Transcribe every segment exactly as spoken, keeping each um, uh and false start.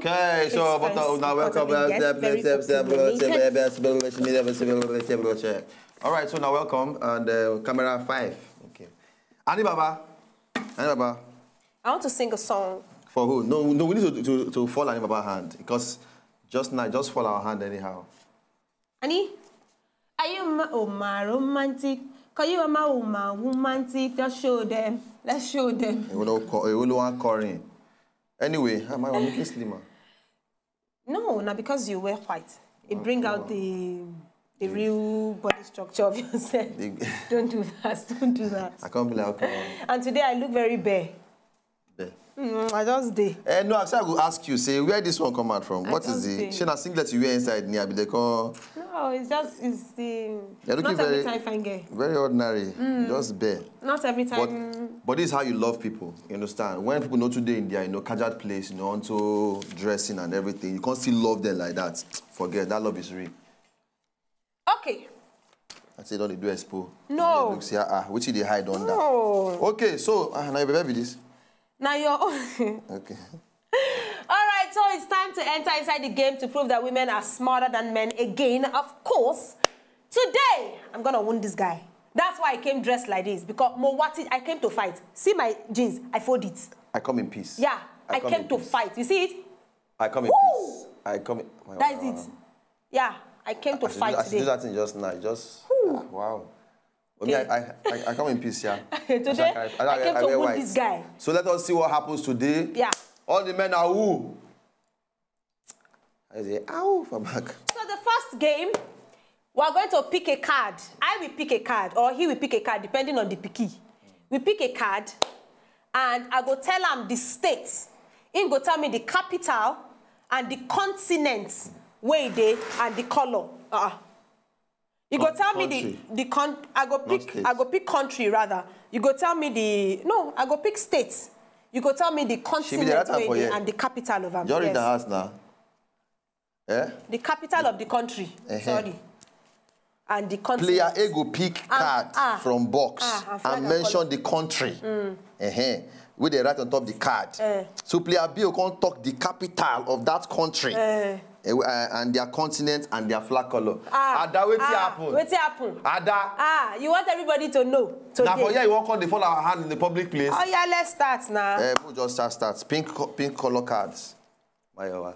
Okay, so It's but, uh, fine. now Because welcome. of the guest, very quickly. All right, so now welcome and uh, camera five. Okay. Annie Baba. Annie Baba. I want to sing a song. For who? No, no, we need to, to, to fall Annie Baba hand because just now, just fall our hand anyhow. Annie, are you ma- oh my romantic? Cause you are my woman, romantic. Just show them. Let's show them. Ewo lo ko- ewo lo wa kọrin. Anyway, am I making slimmer? No, not because you wear white. It bring out the the real body structure of yourself. Don't do that. Don't do that. I can't be like, okay. And today I look very bare. There. Mm, I just dey. Eh, no, actually, I go ask you, say, where this one come out from? What is just the dey. Shey na singlet you wear inside near be they call? No, it's just it's the You're looking not every very- time fine girl. Very ordinary. Just bare. Not every But time. but this is how you love people. You understand? When people know today in their, you know, casual place, you know, onto dressing and everything, you can't still love them like that. Forget that love is real. Okay. I say don't dey do expo. No. Look, see, ah, which they hide under. No. Okay, so ah, now you baby this. Now you're. Okay. All right, so it's time to enter inside the game to prove that women are smarter than men again. Of course, today I'm gonna win this guy. That's why I came dressed like this because Mowati, I came to fight. See my jeans, I fold it. I come in peace. Yeah, I, come came in to peace. Fight. You see it? I come in Woo! Peace. I come. In, That is it. Yeah, I came to I should fight do, I should today. do that thing just now. Just ah, wow. But me, I, Okay. I, I, I come in peace, yeah. Today, Shaka, I came to wear win white. This guy. So let us see what happens today. Yeah. All the men are who? I say, ow, for back. So the first game, we are going to pick a card. I will pick a card, or he will pick a card, depending on the picky. We pick a card, and I go tell him the state. He go tell me the capital and the continent where e dey and the color. Uh-uh. You go Con- tell me the country. the con. I go pick. State. I go pick country rather. You go tell me the no. I go pick state. You go tell me the She be continent the right hand where for e dey here. And the capital of am. You already Yes. the house now. Eh? The capital of the country. Uh-huh. Sorry. And the continent. Player A go pick Ah, card ah. From box Ah, I feel and like I mention the country. Uh-huh. Where they write on top the card. Eh. So player B go come talk the capital of that country. Eh. Eh, uh, and their continent and their flag color. Ah, And that wetin ah, happen? Wetin happen? Ada. Ah, you want everybody to know. Today. Now for here you won't come dey fall our hand in the public place. Oh yeah, let's start now. Eh, we just start start. Pink co- pink color cards. Mayowa.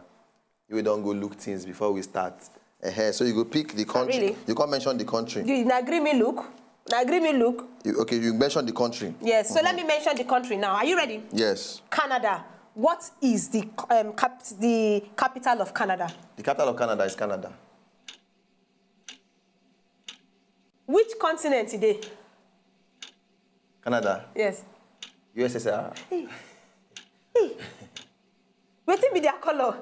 You don't go look things before we start. Uh-huh. So you go pick the country. Really? You can't mention the country. You na agree me look. Na agree me look. You, okay, you mention the country. Yes. So let me mention the country now. Are you ready? Yes. Canada. What is the um, cap- the capital of Canada? The capital of Canada is Canada. Which continent today? Canada. Yes. U S S R. Wetin be their color?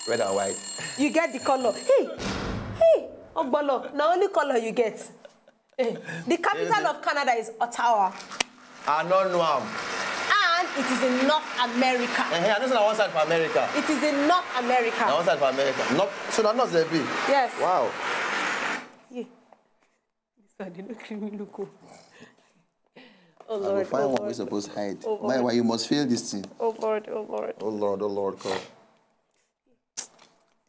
Red and white. You get the color. Hey, hey, Ogbolo. Na only color you get. Eh, the capital of Canada is Ottawa. I don't know am. And it is in North America. Eh, eh, I know say na one side for America. It is in North Na America. one side for America. Not so na not there be. Yes. Wow. Yeah. This one dey no gree me look o. Oh I go Lord, find oh one wey Lord, suppose hide. Oh, Why Lord. Why you must feel this thing? Oh Lord, oh Lord. Oh Lord, oh Lord, come.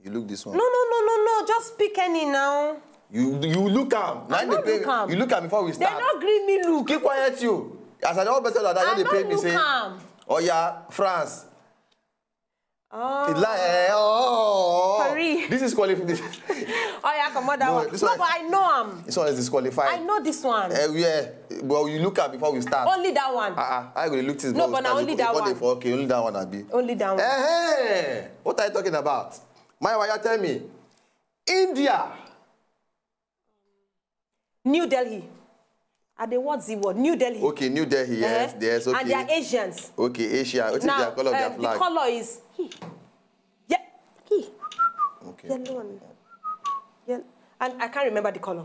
You look this one. No, no, no, no, no. Just pick any now. You you look am. Na I im no dey pay look me. am. You look am before we They start. no gree me look. Keep quiet you. As I don better that, I I dey no pay me look say. Am. Oh yeah, France. Oh. It like eh, oh, oh, oh. Paris. This is qualified. Oh yeah, come on that No, one. this No, one- but I know am. This one is disqualified. I know this one. Eh, yeah. Well, you look am before we start. Only that one. Ah, ah, I go dey look things. No, before we but na start. only You that come dey one. for, okay, only that one abi. Only that one. Eh, what are you talking about? My wife, tell me. India. New Delhi. I dey what's the word? New Delhi. Okay, New Delhi. Yes, Eh? yes. Okay. And they are Asians. Okay, Asia. What is Now, their color of their um, the flag? Color is yeah, Okay. Yellow and yellow. And I can't remember the color.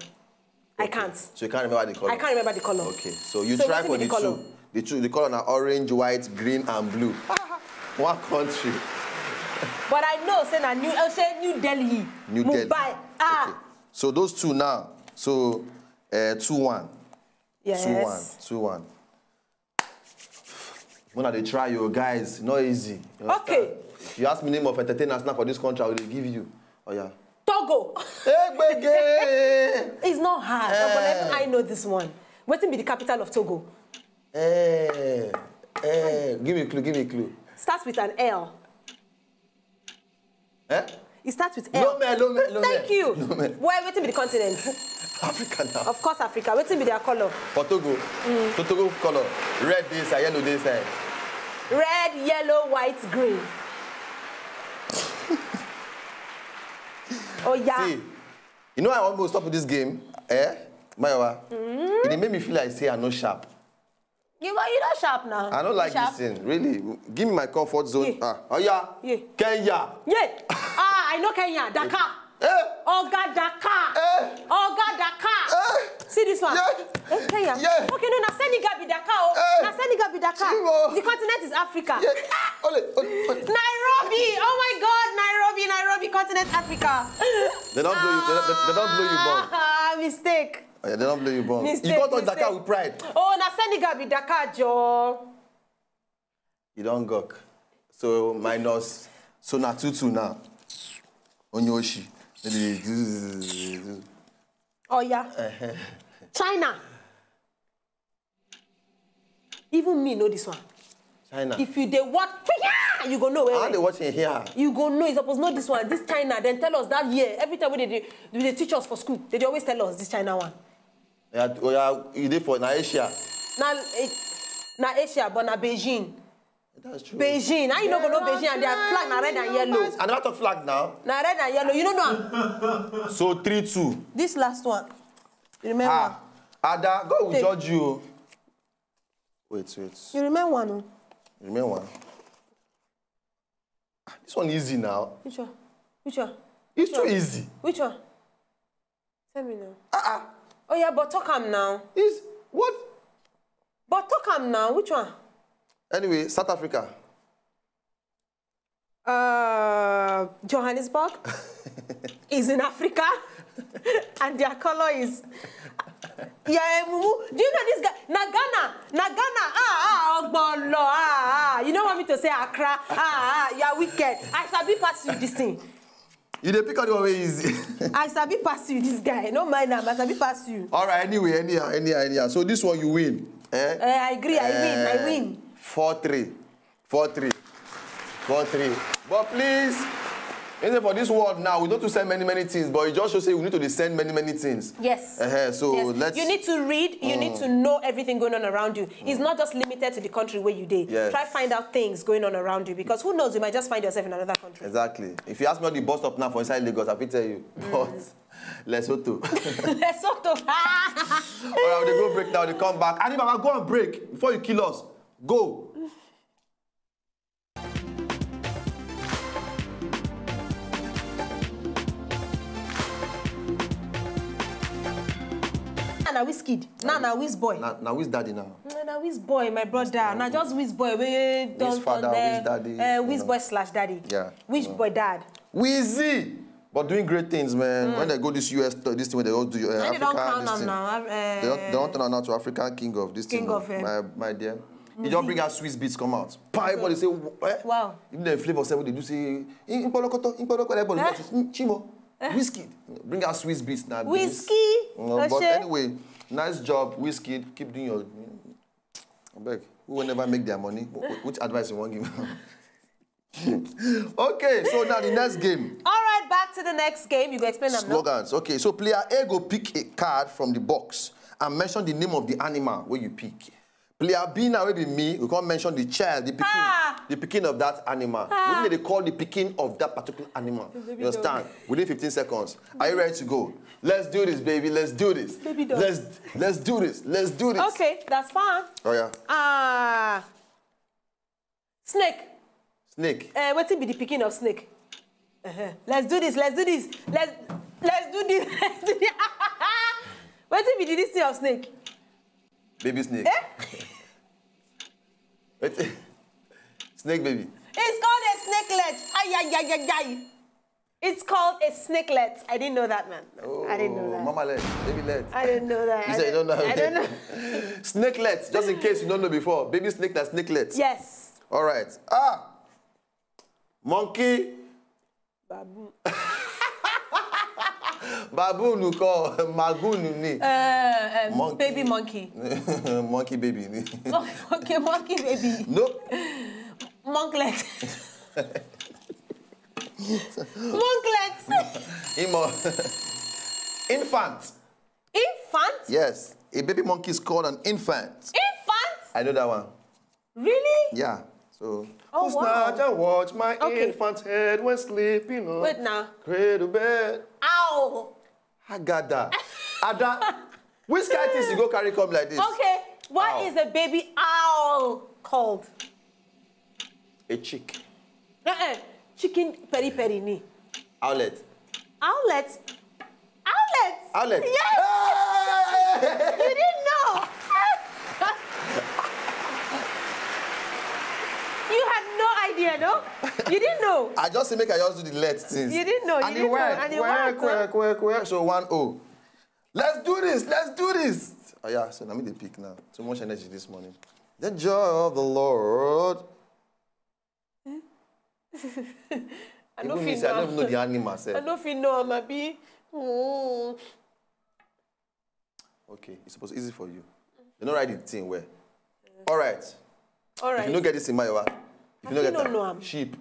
I can't. So you can't remember the color. I can't remember the color. Okay, so you So try wetin for be the the color? two. The two, the color na orange, white, green, and blue. One country. But I know say na New. I say New Delhi. New Mumbai. Delhi. Ah. Okay. So those two now. So uh, two one. Yes. Two one. Two one. When I dey try you guys, not easy. You Okay. understand? If you ask me name of entertainers now for this country, I will give you. Oh yeah. Togo. Egbege. It's not hard. But even I know this one. Wetin be the capital of Togo? Eh, eh, give me a clue, give me a clue. Starts with an L. Eh? It starts with L. Lome, Lome, Lome. Thank you. Lome. Well, wetin be the continent? Africa now. Of course, Africa. Wetin be their color? For Togo. Togo color. Red this side, yellow this side. Red, yellow, white, green. Oh yeah. See, you know I almost stop with this game. Eh? Mayowa. It dey make me feel like say I no sharp. You, you don't sharp now. I don't You like sharp? This thing. Really. Give me my comfort zone. Yeah. Ah, oh yeah. Yeah. Kenya. Yeah. Ah, I know Kenya. Dakar. Eh? Oga Dakar. Eh? Oga Dakar. Eh? See this one. Yeah. Eh, Kenya. Yeah. Okay, no, na Senegal be Dakar. Oh. Eh. Na Senegal be Dakar. Chimo. The continent is Africa. Yeah. Ole, ole, ole. Nairobi. Oh my God, Nairobi, Nairobi, continent Africa. They don't blow you. They don't, they don't blow you bomb. Ah, mistake. Oh, yeah, they don't blow you bomb. Mistake, You can't touch mistake. Dakar with pride. Oh, na Senegal be Dakar, Joe. You don't gawk. So minus. So na two two now. Onyoshi. Oh yeah. China. Even me know this one. China. If you dey watch, you go know. How Well, they watching here? You go know. You suppose know this one. This China, dem tell us that year. Every time wey they dey, they dey teach us for school, they dey always tell us this China one. Yeah, oh yeah, you dey for na Asia. Na eh, na Asia, but na Beijing. That's true. Beijing. How you no go know Beijing and their flag na red and yellow? I never talk flag now. Na red and yellow. You no know am. So three two. This last one. You remember? Ah, Ada, God will Take. Judge you. Wait, wait. You remember one? Oh? Remain one. Ah, this one easy now. Which one? Which one? It's too easy. Which one? Tell me now. Ah, ah. Oh yeah, but talk am now. Is what? But talk am now. Which one? Anyway, South Africa. Uh, Johannesburg is in Africa, and their color is. Yeah, mumu. Do you know this guy? Na Ghana, na Ghana. Ah, ah, Ogbolo. Ah, ah. You don't want me to say Accra? Ah, ah. You are wicked. I sabi pass you this thing. You dey pick out the one wey easy. I sabi pass you this guy. No mind am. I sabi pass you. All right. Anyway, anyhow, anyhow, anyhow. So this one you win. Eh? Eh, I agree. I win. I win. Four three. Four three. Four three. But please, you know, for this world now, we don't to send many, many things, but it just shows say we need to dey send many, many things. Yes. Uh-huh, so Yes. let's. You need to read. You need to know everything going on around you. It's not just limited to the country where you dey. Yes. Try find out things going on around you, because who knows, you might just find yourself in another country. Exactly. If you ask me all the bus stop now for inside Lagos, I fit tell you. But Lesotho. Lesotho. All right, we dey go break now. They come back. Annie Baba, go on break before you kill us. Go. Na Wizkid. Na na Wiz boy. Now, now who's daddy now? Na na Wiz boy, my brother. Na just Wiz boy. We don't Father, Wiz daddy, Uh, you Wiz know. Boy slash daddy. Yeah. Wiz boy dad. Wheezy, but doing great things, man. When they go this U S, to- this thing where they all do uh, When they don't Africa, crown this am thing. now. Uh, They don't, they don't turn am now to African king of this King thing. of, uh, my, my dear. You just bring out Swiss beats come out. Pa, everybody say, eh? Wow. Even the flavor seven they do say, "Nkpolokoto, Nkpolokoto, everybody Eh? just, "Mm, Chimo, Wizkid." Bring out Swiss beats now. Whiskey. Mm, but Oshe. Anyway, nice job, Wizkid. Keep doing your. I beg. Who will never make their money? Wh- wh- Which advice you want give? Okay, so now the next game. All right, back to the next game. You go explain them now. Slogans. Okay, so player A go pick a card from the box and mention the name of the animal where you pick. Player B now will be me. We can't mention the child, the picking, Ah. the picking of that animal. Ah. What do they call the picking of that particular animal? Baby You understand? dog. Within fifteen seconds. Are you ready to go? Let's do this, baby. Let's do this. Baby dog. Let's let's do this. Let's do this. Okay, that's fine. Oh yeah. Ah, snake. Snake. Uh, wetin be the picking of snake? Uh-huh. Let's do this. Let's do this. Let's let's do this. Let's do this. Wetin be the this thing of snake? Baby snake. Eh? Wait. Snake baby. It's called a snakelet. Ay, ay, ay, ay, ay. It's called a snakelet. I didn't know that, man. I didn't know Oh, that. Mama let, baby let. I didn't know that. You I said you don't know. I don't know. Snakelet, just in case you don't know before. Baby snake, that's snakelet. Yes. All right. Ah. Monkey. Baboon. Baboon kọ́, magoon ni. Uh, um, Monkey. Baby monkey. Monkey baby ni. Okay, monkey baby. Nope. Monklet. Monklet. Imo. Infant. Infant? Yes. A baby monkey is called an infant. Infant? I know that one. Really? Yeah. So. Oh, Who's wow. Naja watch my Okay. Infant head when sleeping on Wait now. Cradle bed? Ow. Agada. Ada. Which kind things you go carry come like this? Okay. What Owl. Is a baby owl called? A chick. Uh-uh. Chicken peri peri ni. Outlet. Outlet. Outlet. Outlet. Yes. Hey! You didn't know. You had no idea, no? You didn't know. I just say make I just do the let things. You didn't know, you And it didn't know, work, and it work, worked, work, work, work. So one oh. Let's do this. Let's do this. Oh yeah. So let me dey pick now. Too much energy this morning. The joy of the Lord. I no Even me fit say I don't know. even know the animal I sef. no fit know am abi. Mm. Okay, it's supposed easy for you. You know write the thing well. All right. All If right. You no get this in my wa. If I you no fit get no that, know am. Sheep.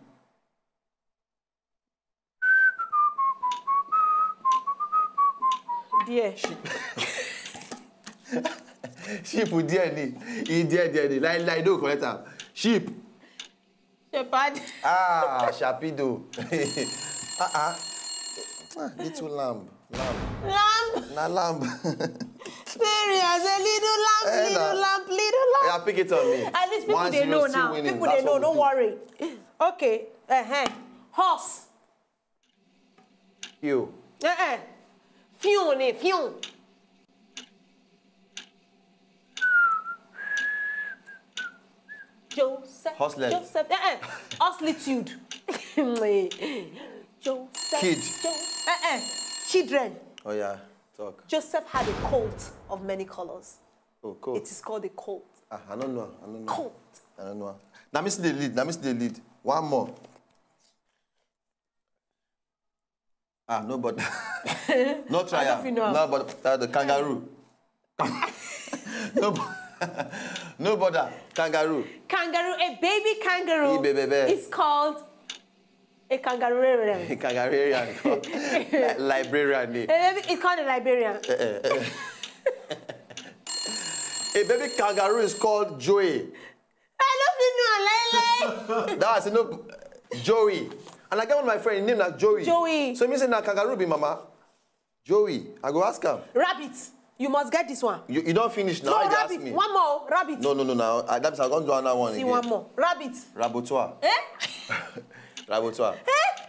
There. Sheep with D N A. E D N A. Like like no collect am. Sheep. Shepherd. Ah, Shapido. Ah ah. Ah, little lamb. Lamb. Lamb. Na lamb. Mary as a little lamb, Eh, little na. lamb, little lamb. Yeah, pick it on me. At least people One dey zero, know still now. Winning. People That's dey know. What No we do. Worry. Okay. Uh-huh. Horse. You. Uh-uh. Fiu ni fiu. Joseph. Horse leg. Joseph. Uh-uh. Horselitude. Joseph. Kid. Jo- uh-uh. Children. Oh yeah. Talk. Joseph had a coat of many colors. Oh, cool. It is called a coat. Ah, I don't know. I don't know. Coat. I don't know. Now me see the lead. Now me see the lead. One more. Ah, no, but no try I don't am. fit know am. No, but uh, the kangaroo. No, bo- no bother. Kangaroo. Kangaroo, a baby kangaroo Hey, baby, baby. is called a kangaroo. Kangaroo. Li- librarian. Eh. A baby, it's called a librarian. Eh, eh, eh. A baby kangaroo is called Joey. I don't even know. Like, like. That I say no, Joey. And I get one of my friend name na Joey. Joey. So me say na kangaroo be mama. Joey, I go ask am. Rabbit. You must get this one. You, you don't finish now. No, I dey ask rabbit. Me. One more. Rabbit. No, no, no. Now I, that's I gonna do another one See again. One more. Rabbit. Rabotoir. Eh? Rabotoir. Eh?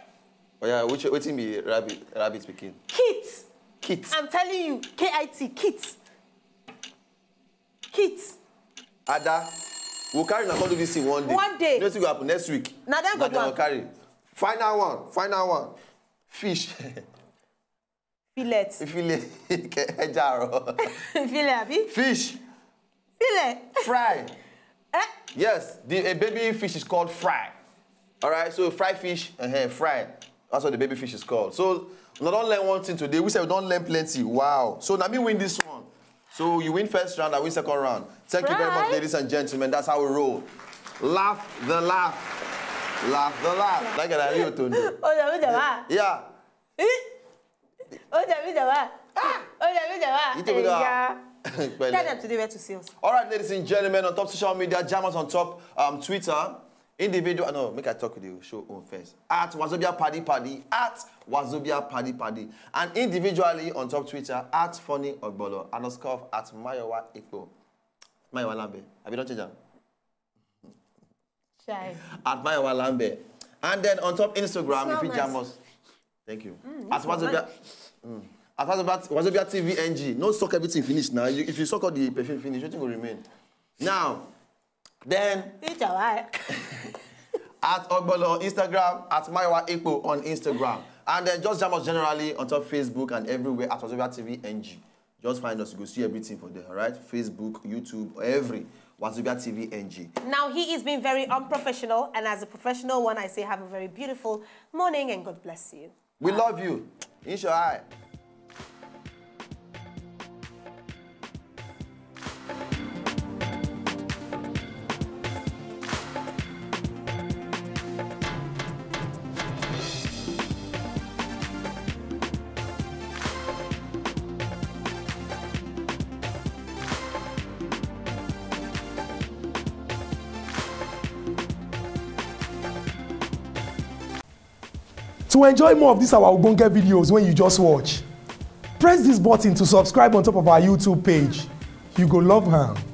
Oh yeah, which wetin be rabbit? Rabbit pikin. Kit. Kit. I'm telling you, K I T. Kit. Kit. Ada, we'll carry na come do this thing one day. One day. You know wetin go happen next week? Na dem go Na do dem am. Go carry. Final one. Final one. Fish. Fillet. Fillet. Ẹja àrọ̀. Fillet, abi? Fish. Fillet. Fry. Eh? Yes, the a baby fish is called fry. All right, so fry fish, uh-huh, fry. That's what the baby fish is called. So we don't learn one thing today. We said we don't learn plenty. Wow. So now me win this one. So you win first round, I win second round. Thank you very much, Fry. Ladies and gentlemen. That's how we roll. Laugh the laugh. Laugh the laugh. Like that, I real to do. Ó jẹ mí jẹ wá. Yeah. Ó jẹ mí jẹ wá. Ó jẹ mí jẹ wá. You take it out. Ẹ̀yà. Pẹ̀lẹ́. Tell them today where to see us. All right, ladies and gentlemen, on top social media, jam us on top um, Twitter. Individual, no, make I talk with you. Show own first. At Wazobia Paddy Paddy. At Wazobia Paddy Paddy. And individually on top Twitter, at Funny Ogbolo. And of course, at Mayowa Ikpo. Mayowa Lambe. Have you not changed them? Shy. At Mayowa Lambe. And then on top Instagram, if Smell you jam nice. Us. Thank you. At Wazobia. Mm. At Wazobia, Wazobia T V N G. No suck everything finish now. You, if you suck all the perfume finish, what will remain? Now, then Ìjà wá. at Ogbolo on Instagram, at Mayowa Ikpo on Instagram. And then just jam us generally on top Facebook and everywhere at Wazobia T V N G. Just find us. You go see everything for there, all right? Facebook, YouTube, every. Wazobia T V N G. Now he is being very unprofessional, and as a professional one, I say have a very beautiful morning and God bless you. We love you. Insha Allah. To enjoy more of these our ogbonge videos when you just watch, press this button to subscribe on top of our YouTube page. You go love am.